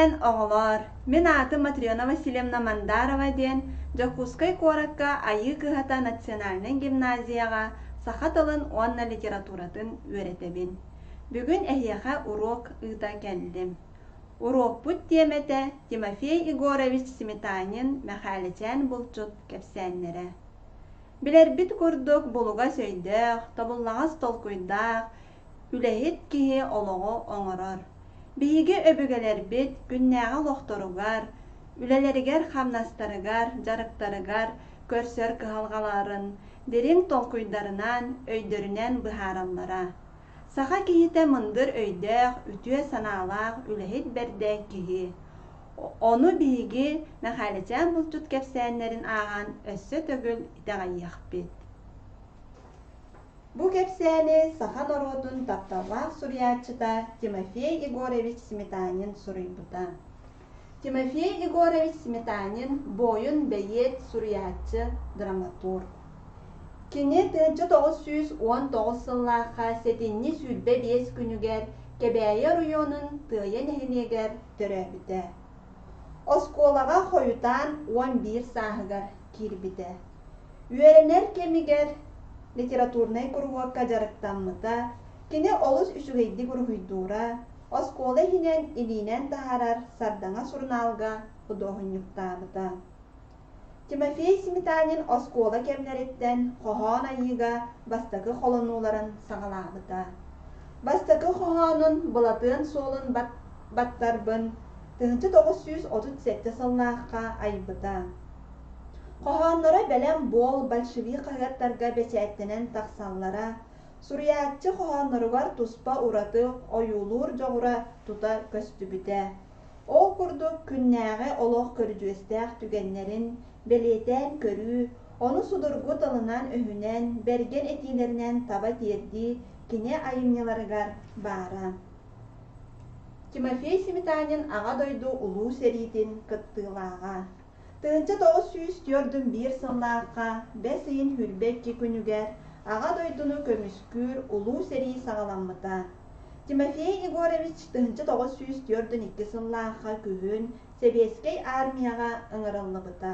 Сэрэн, оҕолоор! Мин аатым Матрена Васильевна Мандарова диэн Дьокуускай куоракка Айыы Кыһата национальнай гимназияҕа саха тылын уонна литературатын үөрэтэбин. Бүгүн эһиэхэ уруок ыыта кэллим. Уруокпут тиэмэтэ Тимофей Егорович Сметанин Мэхээлэчээн булчут кэпсээннэрэ. Билэрбит курдук, булугас өйдөөх, тобуллаҕас толкуйдаах, Үлэһит киһи олоҕу оҥорор. Биһиги өбүгэлэрбит күннээҕи олохторугар, үлэлэригэр-хамнастарыгар, дьарыктарыгар көрсөр кыһалҕаларын дириҥ толкуйдарынан, өйдөрүнэн быһаараллара. Саха киһитэ мындыр өйдөөх, үтүө санаалаах үлэһит бэрдэ киһи. Ону биһиги Мэхээлэчээн булчут кэпсээннэрин ааҕан өссө төгүл итэҕэйиэхпит. Бу кэпсээни саха норуотун тапталлаах суруйааччыта Тимофей Егорович Сметанин суруйбута. Тимофей Егорович Сметанин буойун-бэйиэт, суруйааччы, драматург. Кини 1919 сыллаахха сэтинньи 25 күнүгэр Кэбээйи оройуонун Тыайа нэһилиэгэр төрөөбүтэ. Оскуолаҕа хойутаан 11 сааһыгар киирбитэ. Үөрэнэр кэмигэр литературнай куруһуокка дьарыктаммыта, кини олус үчүгэйдик уруһуйдуура, оскуола иһинэн илиинэн таһаарар Сардаҥа сурунаалга худуоһунньуктаабыта. Тимофей Сметанин оскуола кэмнэриттэн хоһоон айыыга бастакы холонууларын саҕалаабыта. Бастакы хоһоонун Былатыан суолун баттарбын 1937 сыллаахха айбыта. Хоһоонноро Бэлэм буол большевик хаһыаттарга бэчээттэнэн тахсаллара, суруйааччы хоһоонноругар туспа ураты ойуулуур дьоҕура тута көстүбүтэ. Ол курдук күннээҕи олох көрүдьүөстээх түгэннэрин бэлиэтээн көрүү, ону судургу тылынан-өһүнэн, бэргэн этиилэринэн таба тиэрдии кини айымньыларыгар баара. Тимофей Сметанин Аҕа дойду Улуу сэриитин кыттыылааҕа. 1941 сыллаахха бэс ыйын 22 күнүгэр Аҕа дойдуну көмүскүүр Улуу сэрии саҕаламмыта. Тимофей Егорович 1942 сыллаахха күһүн Сэбиэскэй Армияҕа ыҥырыллыбыта.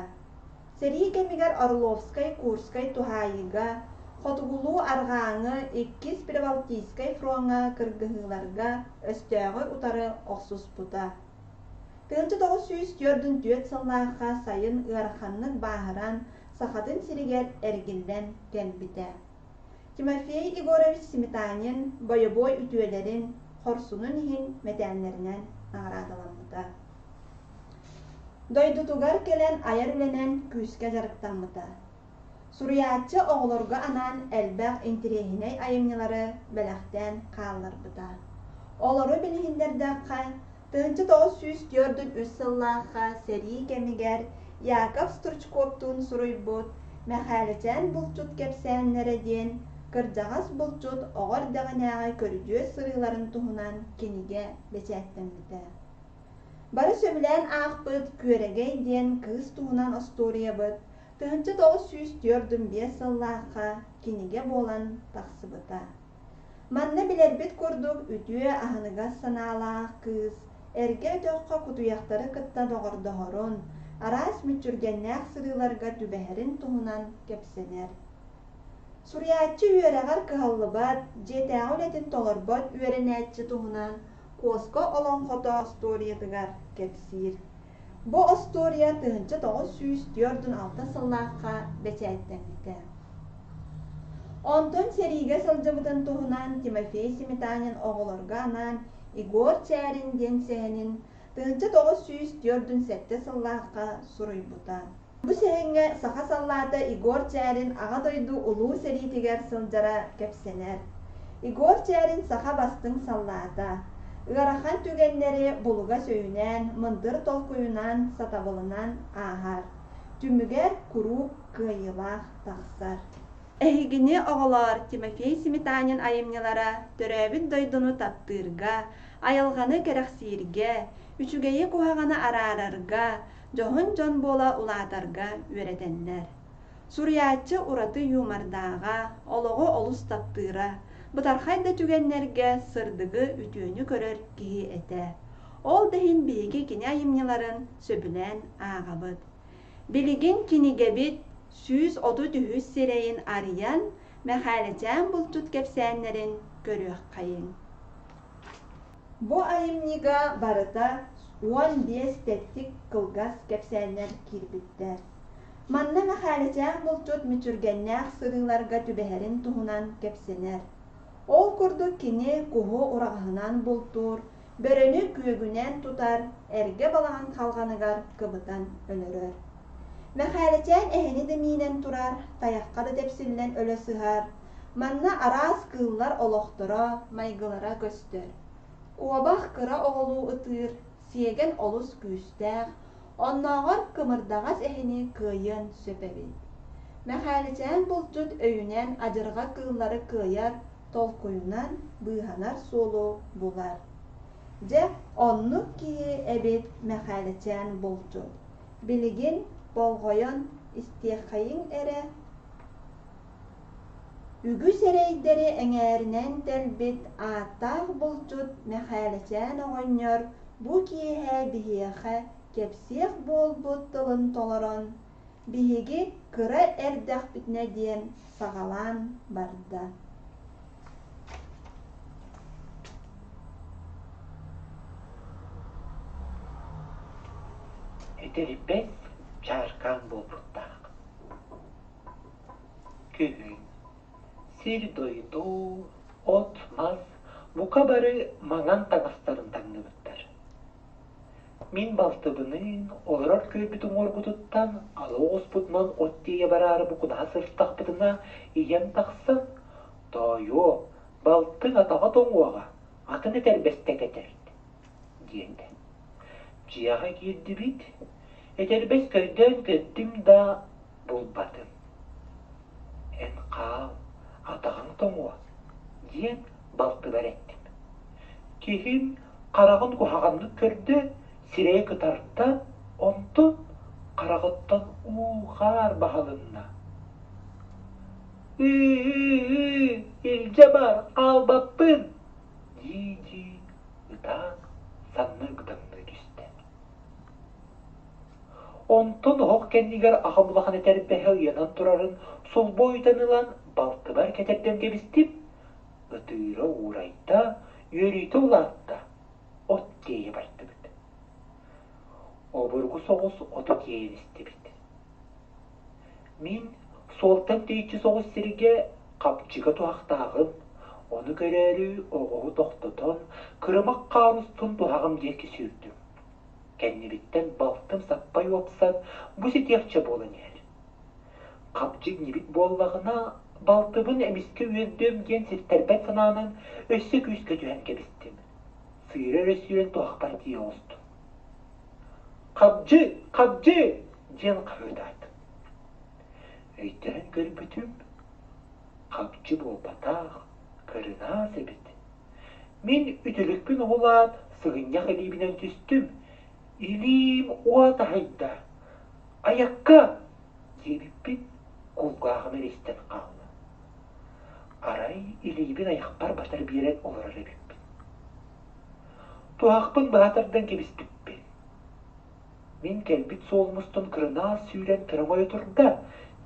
Сэрии кэмигэр Орловскай-Курскай туһаайыыга, Хотугулуу-Арҕааҥы Иккис Прибалтийскай фроҥҥа кыргыһыыларга өстөөҕү утары охсуспута. 1944 сыллаахха сайын ыараханнык бааһыран Сахатын сиригэр эргиллэн кэлбитэ. Тимофей Егорович Сметанин бойобуой үтүөлэрин, хорсунун иһин мэтээллэринэн наҕараадаламмыта. Дойдутугар кэлэн айар үлэнэн күүскэ дьарыктаммыта. Суруйааччы оҕолорго анаан элбэх интэриэһинэй айымньылары бэлэхтээн хаалларбыта. Олору билиһиннэрдэххэ, 1943 сыллаахха сэрии кэмигэр Яков Стручковтуун суруйбут «Мэхээлэчээн булчут кэпсээннэрэ» диэн кырдьаҕас булчут оҕо эрдэҕинээҕи көрүдьүөс сырыыларын туһунан кинигэ бэчээттэммитэ. Бары сөбүлээн аахпыт «Күөрэгэй» диэн кыыс туһунан остуоруйабыт 1945 сыллаахха кинигэ буолан тахсыбыта. Манна билэрбит курдук үтүө аһыныгас санаалаах кыыс эргэ өтөххө кутуйахтары кытта доҕордоһорун, араас мүччүргэннээх сырыыларга түбэһэрин туһунан кэпсэнэр. Суруйааччы үөрэҕэр кыһаллыбат, дьиэтээҕи үлэтин толорбот үөрэнээччи туһунан Куоска олоҥхото остуоруйатыгар кэпсиир. Бу остуоруйа 1946 сыллаахха бэчээттэммитэ. Онтон сэриигэ сылдьыбытын туһунан Тимофей Сметанин оҕолорго анаан Егор Чээрин диэн сэһэнин 1947 сыллаахха суруйбута. Бу сэһэҥҥэ саха саллаата Егор Чээрин Аҕа дойду Улуу сэриитигэр сылдьара кэпсэнэр. Егор Чээрин саха бастыҥ саллаата. Ыарахан түгэннэри булугас өйүнэн, мындыр толкуйунан, сатабылынан ааһар. Түмүгэр куруук кыайыылаах тахсар. Эһигини, оҕолоор, Тимофей Сметанин айымньылара төрөөбүт дойдуну таптыырга, айылҕаны кэрэхсииргэ, үчүгэйи-куһаҕаны араарарга, дьоһун дьон буола улаатарга үөрэтэллэр. Суруйааччы ураты юмордааҕа, олоҕу олус таптыыра, бытархай да түгэннэргэ сырдыгы, үтүөнү көрөр киһи этэ. Ол да иһин биһиги кини айымньыларын сөбүлээн ааҕабыт. Билигин кинигэбит 133 сирэйин арыйан, Мэхээлэчээн булчут кэпсээннэрин көрүөххэйиҥ. Бу айымньыга барыта 15 тэттик кылгас кэпсээннэр киирбиттэр. Манна Мэхээлэчээн булчут мүччүргэннээх сырыыларга түбэһэрин туһунан кэпсэнэр. Ол курдук кини куһу ураҕаһынан бултуур, бөрөнү күөгүнэн тутар, эргэ балаҕан халҕаныгар кыбытан өлөрөр. Мэхээлэчээн эһэни да миинэн турар, тайахха да тэпсиллэн өлө сыһар. Манна араас кыыллар олохторо, майгылара көстөр. Куобах кыра оҕолуу ытыыр, сиэгэн олус күүстээх, оннооҕор кымырдаҕас эһэни кыайыан сөп эбит. Мэхээлэчээн булчут өйүнэн адьырҕа кыыллары кыайар, толкуйунан быыһанар суолу булар. Дьэ, оннук киһи эбит Мэхээлэчээн булчут. Билигин болҕойон истиэххэйиҥ эрэ. Үгүс эрэйдэри эҥээринэн тэлбит ааттаах булчут Мэхээлэчээн оҕонньор бу киэһэ биһиэхэ кэпсиэх буолбут тылын толорон, биһиги кыра эрдэхпитинэ диэн саҕалаан барда. Этэрбэс чааркаан буолбуттаах. Күһүн сир-дойду, от-мас бука бары маҥан таҥастарын таҥныбыттар. Мин балтыбыныын олорор күөлбүт уҥуоргутуттан ала оҕуспутунан от тиэйэ бараары букунаһа сырыттахпытына ийэм тахсан, «Тоойуо, балтыҥ атаҕа тоҥуоҕа, атын этэрбэстэ кэтэрт» диэтэ. Дьиэҕэ киирдибит, этэрбэс көрдөөн көрдүм да булбатым. «Эн хаал, атаҕыҥ тоҥуо» диэн балтыбар эттим. Киһим хараҕын куһаҕаннык көрдө, сирэйэ кытарда, онтон хараҕыттан уу-хаар баһылынна. «Ыы-ыы-ыы, илдьэ бар, хаалбаппын!» дии-дии ытаан санна ыгдаҥныы түстэ. Онтон оһох кэннигэр аҕам улахан этэрбэһэ ыйанан турарын сулбу ойутан ылан балтыбар кэтэрдэн кэбистим. Ытыыра уурайда, үөрүүтэ улаатта, от тиэйэ бардыбыт. Обургу соҕус оту тиэйэн истибит. Мин суолтан тэйиччи соҕус сиргэ хапчыга туһахтааҕым, ону көрөөрү оҕуһу тохтотон, кырымах хаан устун туһаҕым диэки сүүрдүм. Кэннибиттэн балтым саппай уопсан, бу ситиэхчэ буолан иһэр. Хабдьы иҥнибит буоллаҕына, балтыбын эмискэ үөрдүөм диэн ситтэрбэт санаанан өссө күүскэ түһэн кэбистим. Сыыра эрэ сүүрэн туһахпар тиийэ оҕустум. «Хабдьы! Хабдьы!» диэн хаһыытаатым. Өйдөөн көрбүтүм, хабдьы буолбатах, кырынаас эбит. Мин үтүлүкпүн уһулаат, сыгынньах илиибинэн түстүм. Илиим уот аһыйда. «Айакка!» диэбиппин кулгааҕым эрэ истэн хаалла. Арай илиибин айахпар батар биэрэн олорор эбиппин. Туһахпын быһа тардан кэбиспиппин. Мин кэлбит суолум устун кырынаас сүүрэн тырыҥойо турда,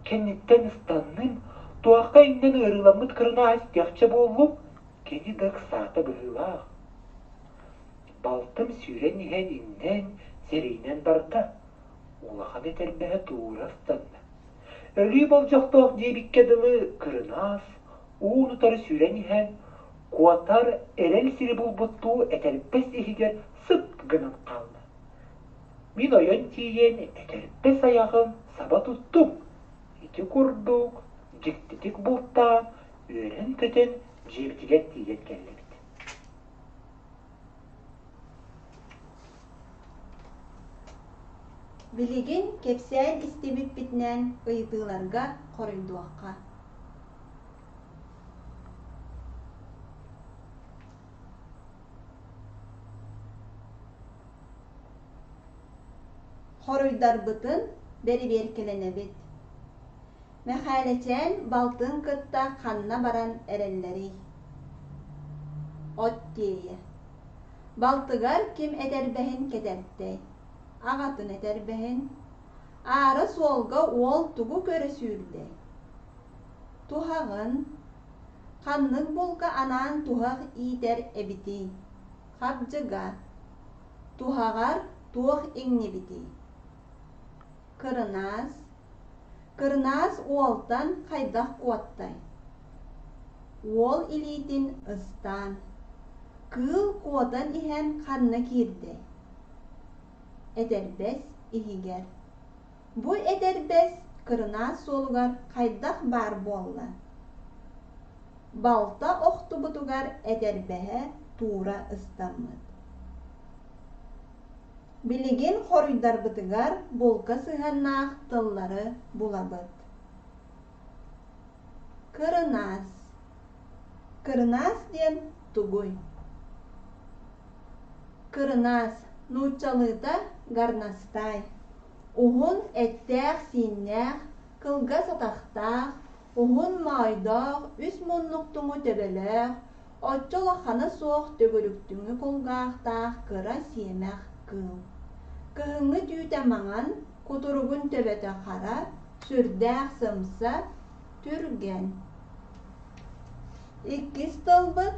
кэнниттэн ыстанным, туһахха иҥнэн ыарыыламмыт кырынаас истиэхчэ буоллум, кини да ыксаата быһыылаах. Балтым сүүрэн иһэн иҥнэн, сэриинэн барда, улахан этэрбэһэ туура ыстанна. Өлүү болдьохтоох диэбиккэ дылы кырынаас, уун-утары сүүрэн иһэн, куотар эрэл сири булбуттуу этэрбэс иһигэр сып гынан хаалла. Мин ойон тиийэн этэрбэс айаҕын саба туттум. Ити курдук дьиктитик бултаан, үөрэн-көтөн дьиэбитигэр тиийэн кэллибит. Билигин кэпсээн истибиппитинэн ыйытыыларга хоруйдуохха. Хоруйдарбытын бэрэбиэркэлэнэбит. Мэхээлэчээн балтын кытта ханна баран эрэллэрий? От тиэйэ. Балтыгар ким этэрбэһин кэтэртэй? Аҕатын этэрбэһин. Аара суолга уол тугу көрө сүүрдэй? Туһаҕын. Ханнык булка анаан туһах иитэр эбитий? Хабдьыга. Туһаҕар туох иҥнибитий? Кырынаас. Кырынаас уолтан хайдах куоттай? Уол илиитин ыстаан. Кыыл куотан иһэн ханна киирдэй? Этэрбэс иһигэр. Бу этэрбэс кырынаас суолугар хайдах баар буолла? Балта охтубутугар этэрбэһэ туура ыстаммыт. Билигин хоруйдарбытыгар булка сыһыаннаах тыллары булабыт. Кырынаас. Кырынаас диэн тугуй? Кырынаас, нууччалыыта горностай, уһун эттээх-сииннээх, кылгас атахтаах, уһун моойдоох, үс муннуктуҥу төбөлөөх, оччо улахана суох төгүрүктүҥү кулгаахтаах кыра сиэмэх кыыл. Кыһыҥҥы түүтэ маҥан, кутуругун төбөтө хара, сүрдээх сымса, түргэн. Иккис тылбыт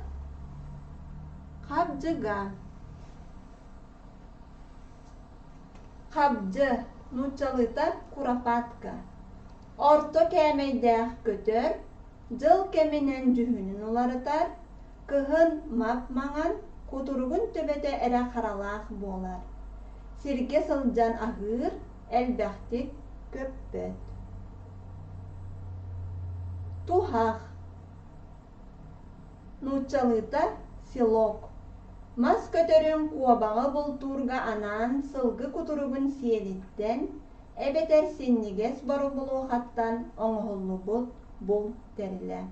хабдьыга. Хабдьы, нууччалыыта куропатка. Орто кээмэйдээх көтөр, дьыл кэминэн дьүһүнүн уларытар, кыһын мап-маҥан, кутуругун төбөтө эрэ харалаах буолар. Сиргэ сылдьан аһыыр, элбэхтик көппөт. Туһах Нууччалыыта селок. Мас көтөрүн куобаҕы бултуурга анаан сылгы кутуругун сиэлиттэн эбэтэр синньигэс боробулуохаттан оҥоһуллубут булт тэрилэ.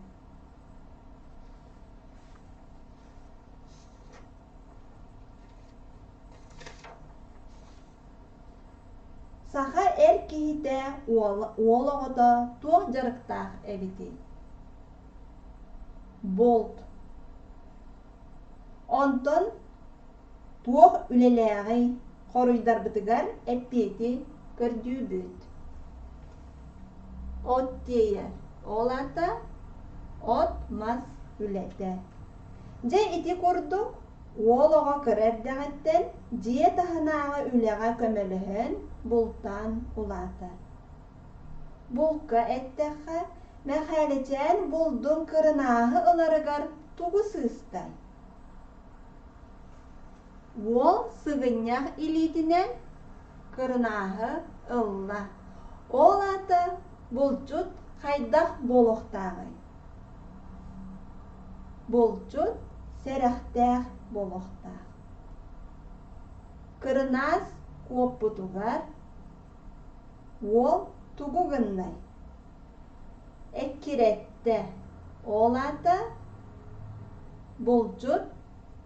Саха эр киһитэ уол, уол оҕото туох дьарыктаах эбитий? Болт. Онтон туох үлэлээҕий? Хоруйдарбытыгар эппиэти көрдүүбүт. От тиэйэр. Ол аата от-мас үлэтэ. Дьэ ити курдук Уол оҕо кыра эрдэҕиттэн дьиэ таһынааҕы үлэҕэ көмөлөһөн, бултаан улаатар. Булка эттэххэ, Мэхээлэчээн булдун кырынааһы ыларыгар тугу сыыстай? Уол сыгынньах илиитинэн кырынааһы ылла. Ол аата булчут хайдах буолуохтааҕый? Булчут сэрэхтээх буолуохтаах. Кырынаас куоппутугар уол тугу гыннай? Эккирэттэ. Ол аата булчут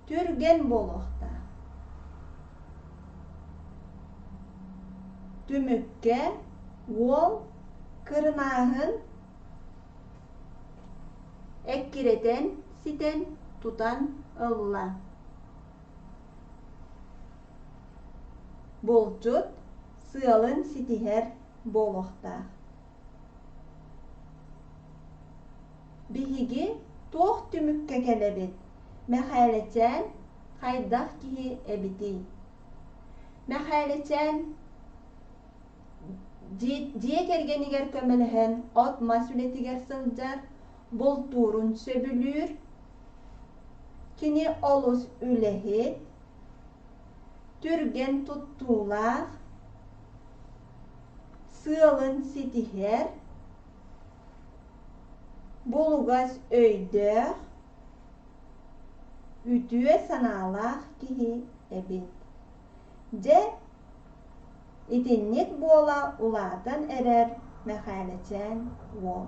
түргэн буолуохтаах. Түмүккэ уол кырынааһын Эккирэтэн, ситэн, тутан ылла. Булчут сыалын ситиһэр буолуохтаах. Биһиги туох түмүккэ кэлэбит? Мэхээлэчээн хайдах киһи эбитий? Мэхээлэчээн Дьиэ кэргэнигэр көмөлөһөн от-мас үлэтигэр сылдьар, бултуурун сөбүлүүр. Кини олус үлэһит, түргэн туттуулаах, сыалын ситиһэр, булугас өйдөөх, үтүө санаалаах киһи эбит. Дьэ, Итинник буола улаатан эрэр Мэхээлэчээн уол.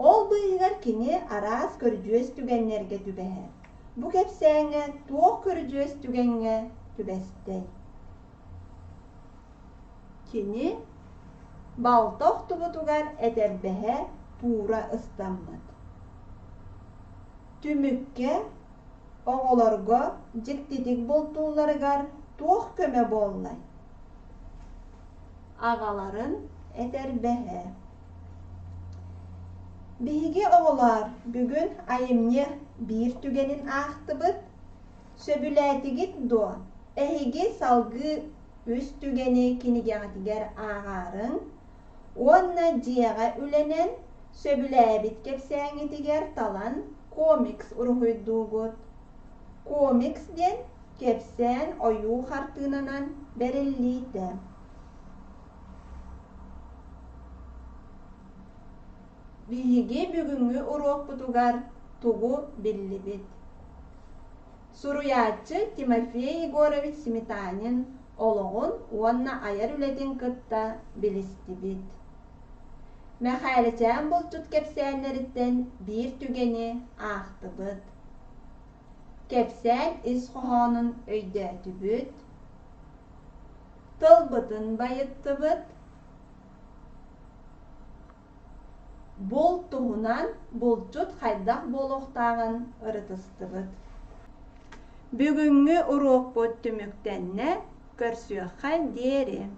Ол быыһыгар кини араас көрүдьүөс түгэннэргэ түбэһэр. Бу кэпсээҥҥэ туох көрүдьүөс түгэҥҥэ түбэстэй? Кини балта охтубутугар этэрбэһэ туура ыстаммыт. Түмүккэ. Оҕолорго дьиктитик бултуулларыгар туох көмө буоллай? Аҕаларын этэрбэһэ. Биһиги оҕолоор бүгүн айымньы биир түгэнин аахтыбыт. Сөбүлээтигит дуо? Эһиги салгыы үс түгэни кинигэҕитигэр ааҕаарыҥ уонна дьиэҕэ үлэнэн сөбүлээбит кэпсээҥҥитигэр талан комикс уруһуйдуугут. Комикс диэн кэпсээн ойуу хартыынанан бэриллиитэ. Биһиги бүгүҥҥү уруокпутугар тугу биллибит? Суруйааччы Тимофей Егорович Сметанин олоҕун уонна айар үлэтин кытта билистибит. Мэхээлэчээн булчут кэпсээннэриттэн биир түгэни аахтыбыт. Кэпсээн ис хоһоонун өйдөөтүбүт, тылбытын байыттыбыт, Булт туһунан булчут хайдах буолуохтааҕын ырытыстыбыт. Бүгүҥҥү уруокпут түмүктэннэ, көрсүөххэ диэри.